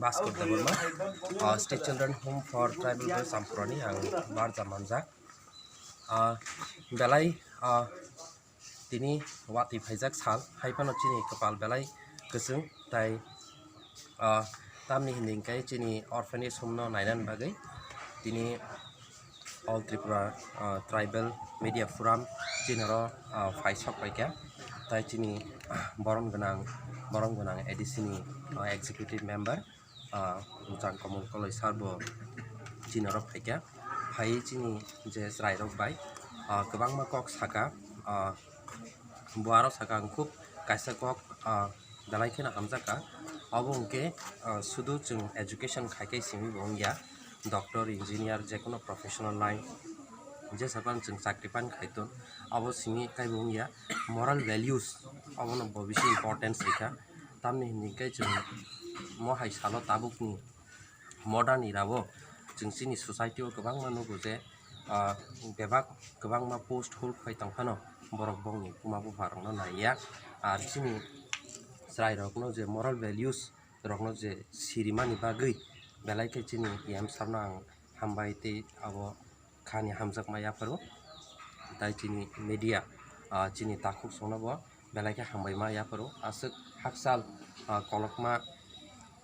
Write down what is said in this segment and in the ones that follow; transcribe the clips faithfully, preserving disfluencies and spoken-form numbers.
Bhaskar Debbarma, ah, State Children Home for Tribal Boys Ampurani ang barja manjak. Ah, belai, ah, tini watwi phaijak sal, hai phano chini kwpal belai kwchwng tai, ah, tamni hwnwi hwnkhe chini orphanage home no nainani bagwi tini All Tripura, ah, Tribal Media Forum chini oro, ah, phai sok paikha, tai chini borom gwnang, borom gwnang A D C ni, ah, executive member, ah, Jang Komol Koloi sir bo chini oro phaikha, phaiwi chini je chwrairok bai, ah, kwbangma kok saka, ah, bo aro saka ang khub kaisa kok, ah, belai kheno hamjakha. Obo hwnkhe, ah, sudu chwng education khai khai simi bo wngya, doctor, engineer, jekono professional line jesa phano chwng chakri phano khai ton, obo simi kaibo wngya. Moral values obono bo bisi importance rikha, tamni hwnwi khe chwng mo hai salo tabukni modern era o chwng chini society o kwbangma nugo je, ah, bebak kwbangma post hold khai tong phano borok bongni buma bupha rokno naiya. Ar chini chwrai rokno je moral values rokno je sirimani bagwi belai khe chini E M sir no ang hambai tei abo khani hamjakma yapharo. Tai chini media, ah, chini takhuk songno bo belai khe hambaima yapharo. Aswk hakchal, ah, kolokma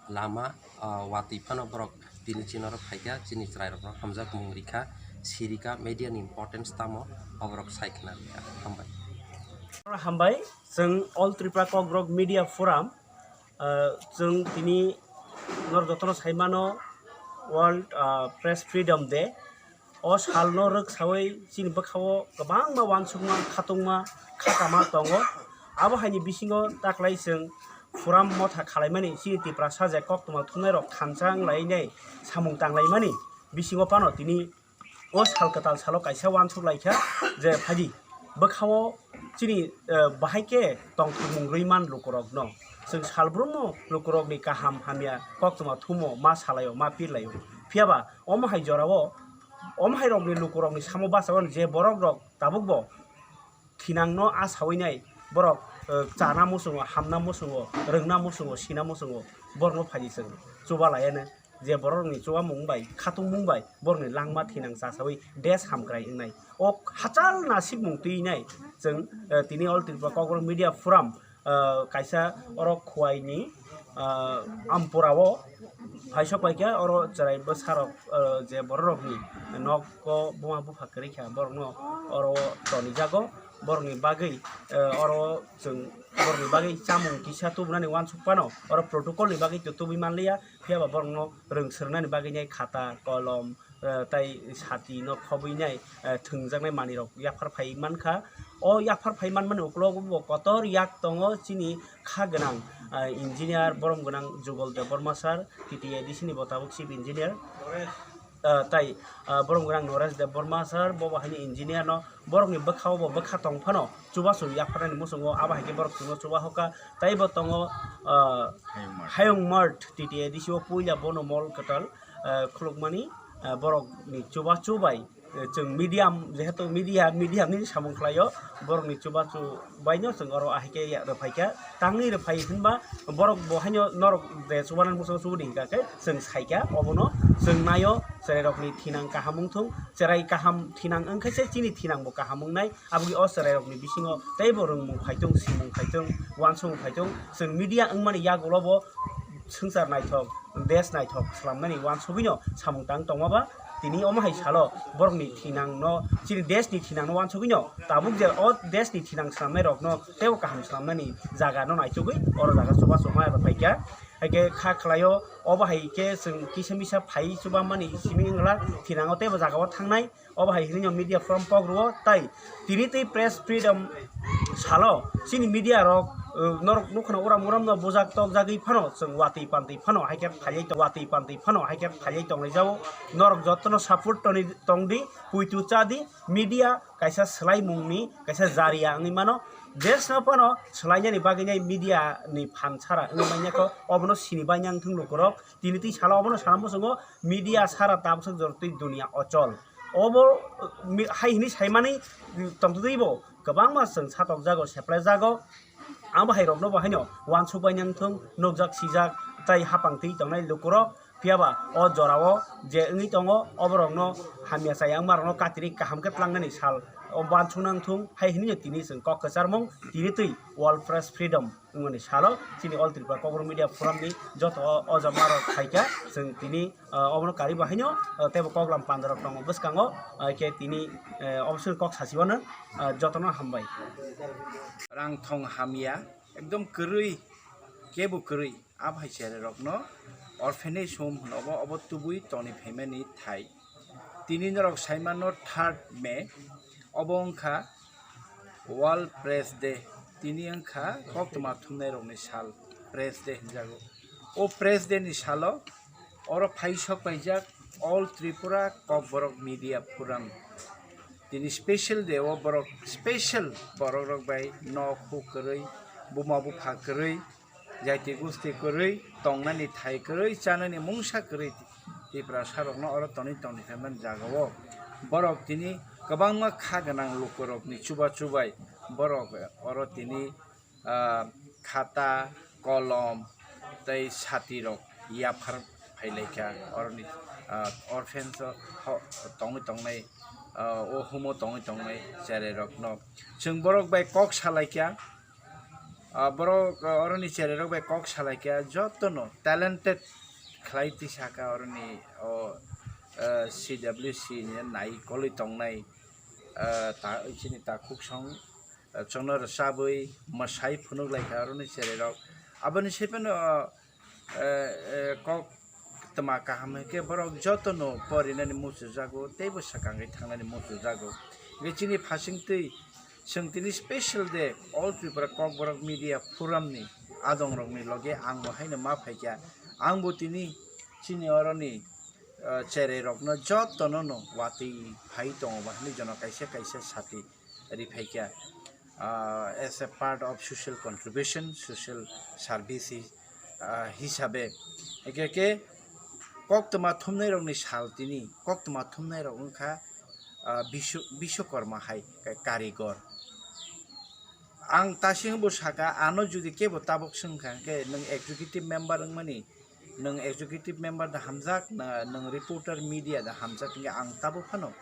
lama, ah, watwi phano borok tini chini oro phaikha, chini chwrairokno hamjakmung rikha, sirikha, media ni importance tamo oborok sai khna rikha. Hambai. Hambai, chwng All Tripura Kokborok Media Forum, ah, chwng tini nor jotono sai mano World, ah, Press Freedom Day. O salno rwksawi chini bwkhao kwbangma uansukma, khatungma, khatama tongo. Abo haini bisingo taklai chwng forum motha khalaimani chini Tiprasa je koktwma thumnairok thansa wnglainai samung tanglaimani bisingo phano tini o sal kwtal salo kaisa uansuk laikha je phaidi bwkhao chini, eh, bahai khe tongthokmung rwi man lukurokno. Chwng salbrumno lukurokni kaham hamya koktwma thumo ma salaio, ma pirlaio. Phiyaba omo hai jorao, omo hai rokni lukurokni samo bachao je borok rok tabukbo thinangno a sawi nai borok, eh, chana muchungo, hamna muchungo, rwngna muchungo, sina muchungo, borokno phaidi chwng chuba laiya nai. Je borokni chuamung bai, khatungmung bai, borokni langma thinang chasawi desh hamkrai wngnai. O hachal nasikmung twi nai chwng, eh, tini All Tripura Kokborok Media Forum, eh, kaisa oro Khowai ni, eh, Ampura o phaisok paikha, oro chwrai bwsarok, eh, je bororokni nogo buma bupha kwrwi kha, borokno oro tonijago, borokni bagwi, eh, oro chwng borokni bagwi chamung kisa tubunani uansuk phano, oro protocol ni bagwi to tubui manliya. Phiyaba borokno rwng swrwngnani bagwi nai khata, kolom, eh, tai sati no khobwi nai, eh, thwngjaknai manwirok yaphar phai mankha. O yaphar phai manmani uklogo bo kotor yak tongo chini kha gwnang, eh, engineer borom gwnang Jugal Debbarma sir, T T A D C ni bo tabuk chief engineer. Ah, tai, ah, borom gwnang Noresh Debbarma sir, bo bo haini engineer no, borokni bwkhao bo bwkha tong phano chubachu yapharnani muchungo, abo hai khe borok chwngno chuba hoka. Tai bo tongo, ah, Hayung Mart. Hayung Mart, T T A D C o puila bono mol kwtal, ah, khulukmani, ah, borokni chubachu bai, eh, chwng medium, jehetu media, medium ni samung khlaio, borokni chubachu baino chwng oro ahai khe ya rwphaikha. Tangwi rwphai hinba borok bo haino norok je chubanani muchungo chubudi hinkha khe chwng saikha, obono chwng naio, chwrairokni thinang kaham wngthung, chwrai kaham thinang wngkhe se chini thinangbo kaham wngnai. Aboni o chwrairokni bisingo teibo rwngmung phaitung, simung phaitung, uansukmung phaitung, chwng media wngmani yagulobo swngchar naithok, desh naithok slamnani uansugwino samung tang tongma ba. Tini omo hai salo borokni thinangno, chini deshni thinangno uansugwino tabuk je o deshni thinang slamnairokno teibo kaham slamnani jagano naichugwi oro jaga chubachu ma eba phaikha. Hai khe kha khlaio, obo hai khe chwng kisa misa phai chubammani simi wngla thinango teibo jagao thangnai. Obo hai hinwi media forum kok rwo, tai tini tei press freedom salo chini media rok, uh, norok nukha na uram uram no bujak tok jagwi phano chwng watwi pantwi phano hai khe phaiwi tong, watwi pantwi phano hai khe phaiwi tong lai jao. Norok jotono support toni tong di, puitu cha di, media kaisa swlaimung ni kaisa jariya wngwi mano. Desh no phano swlainani bagwi nai media ni phan sara wngwi manya kho, obono sini bai nang thung lukurok. Tini tei salo obono sana muchungo media sara tabuk jorotwi dunia ochol. Obo, mi-, hai hini saimani tongtwtwi bo kwbangma chwng satokjago, seplaijago. Abo hai rokno bo haino uansuk bai nang thung, nukjak sijak, tai hapang twi tongnai lukurok. Phiya ba o jorao je wngwi tongo, oborokno hamya chaya wngmarokno katirwi kaham khe tlangnani sal o uansukna wngthung hai hwnwi tini chwng kok kwcharmung tini twi World Press Freedom wngmani salo chini All Tripura Kokborok Media Forum ni joto o, o jamarok phaikha, chwng tini, ah, obono karwi bo haino, ah, teibo koklam pandarok tongo bwskango, ah, khe tini, eh, obo chwng kok sasi wano, ah, jotono hambai. Rang thong hamya, ekdom kwrwi, kebo kwrwi. Aphai chererokno orphanage home hwno obo, obo tubui toni phaimani thai. Tini norok saimano third May, obo wngkha World Press Day. Tini wngkha koktwma thumnairokni sal, Press Day hinjago. O Press Day ni salo oro phai sok paijak All Tripura Kokborok Media Forum. Tini special day o borok special borok rok bai nok huk kwrwi, buma bupha kwrwi, jaiti gusti kwrwi tongnani thai kwrwi chanani mungsa kwrwi Tiprasa rokno oro tonwi tongni phaimani jagao borok tini kwbangma kha gwnang lukurokni chuba chubai borok oro tini, ah, khata, kolom tei sati rok yaphar phailaikha oroni, ah, orphans o ho-, tongwi tongnai, ah, o humo tongwi tongnai cherai rokno chwng borok bai kok salaikha. Ah, borok, ah, oroni cherai rok bai kok salaikha, jotono talented khlai twi saka oroni o, ah, C W C ni nai kolwi tongnai, ah, ta, chini takhuk song, ah, chwngno rwchabwi mwsai phunuk laikha oroni cherai rok. Aboni saiphano, ah, eh, eh, kok tma kaham hwnkhe borok jotono porinani muchurjago teibo swkangwi thangnani muchurjago. Hwnkhe chini phasingtwi chwng tini special day All Tripura Kokborok Media Forum ni adongrokni loge ang bo haino ma phaikha. Ang bo tini chini oroni, eh, cherai rokno jotono no watwi phai tongo ba hinwi jono kaisa kaisa sati ri phaikha, ah, as a part of social contribution, social service, ah, hisabe. Eke ke koktwma thumnai rokni sal tini, koktwma thumnai rok wngkha, ah, Bisw-, Biswakarma hai ka-, karigor. Ang tasing bo saka, ano jodi kebo tabok swngkha, hwnkhe nwng executive member wngmani, nwng executive member da hamjak, na nwng reporter media da hamjak, hwnkhe ang tabok phano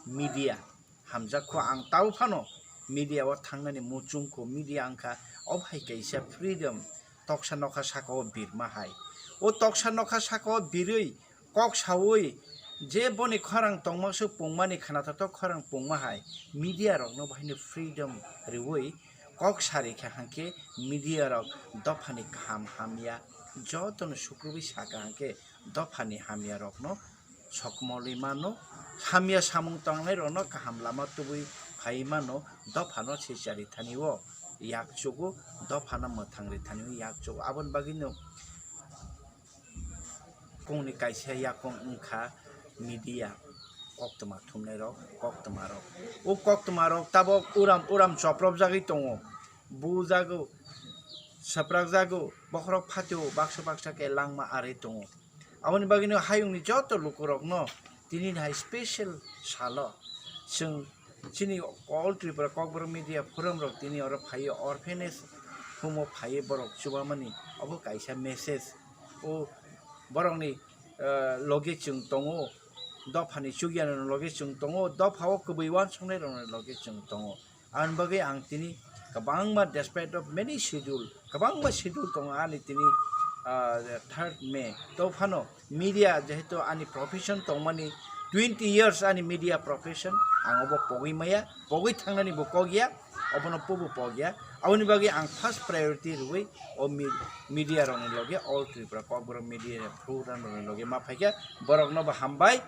media hamjak kho ang tabo phano media o thangnani muchung kho, media wngkha obo hai kaisa freedom, toksa nokha saka o birma hai. O toksa nokha saka o birwi kok sawi je boni khorang tongma se pungmani khna tatok khorang pungma hai media rokno bahaino freedom riwi kok sari kha hwnkhe media rok dophani kaham hamya jotono sukrubwi saka hwnkhe dophani hamya rokno sokmolwi mano, hamya samung tangnai rokno kaham lama tubui phai mano, dophano se chari thani o yak chugo, dophano mwthang ri thani o yak chugo. Aboni bagwi no kongni kaisa yakung wngkha media, koktwma thumnai rok, koktwma rok. O koktwma rok tabok uram uram choprop jagwi tongo, bujago, swprak jago, bokhorok phatio baksa baksa khe langma arwi tongo. Aboni bagwino hayungni joto lukurokno tini hai special salo chwng chini All Tripura Kokborok Media Forum rok tini oro phaiwi orphanage home o phaiwi borok chubamani obo kaisa message. O borokni, eh, loge chwng tongo, dophani chukyanani loge chwng tongo, dopha o kwbwi uansuknai rokni loge chwng tongo. Aboni bagwi ang tini kwbangma, despite of many schedule, kwbangma schedule tongo ani tini, ah, third May. To phano media jehetu ani profession tongmani, twenty years ani media profession, ang obo pogwi maya, pogwi thangnani bo kok ya, obono pobo pok ya. Aboni bagwi ang first priority rwui o mi-, media rokni loge, All Tripura Kokborok Media Forum rokni loge ma phaikha, borokno bo hambai,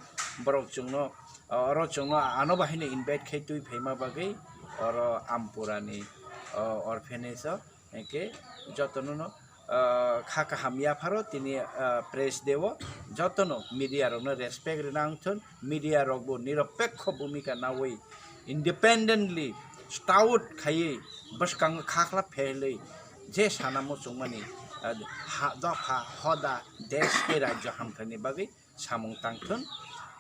borok chwngno, oro chwngno ano bahaino invite khai twi phaima bagwi oro Ampurani, o, orphanage o, hwnkhe jotono no, o, kha kaham yapharo tini, o, press day o jotono media rokno respect rwna wngthun, media rok bo niropekho bhumika nawi independently stout khaiwi bwskango kha khla phelwi je sana muchungmani, o, ha, dopha, hoda, desh tei rajyo hamkhaini bagwi samung tangthun,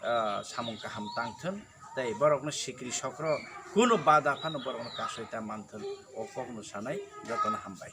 ah, samung kaham tangthun, tei borokno sikri sokro kunu bada phano borokno kasoi ta manthun, o kokno sanai jotono hambai.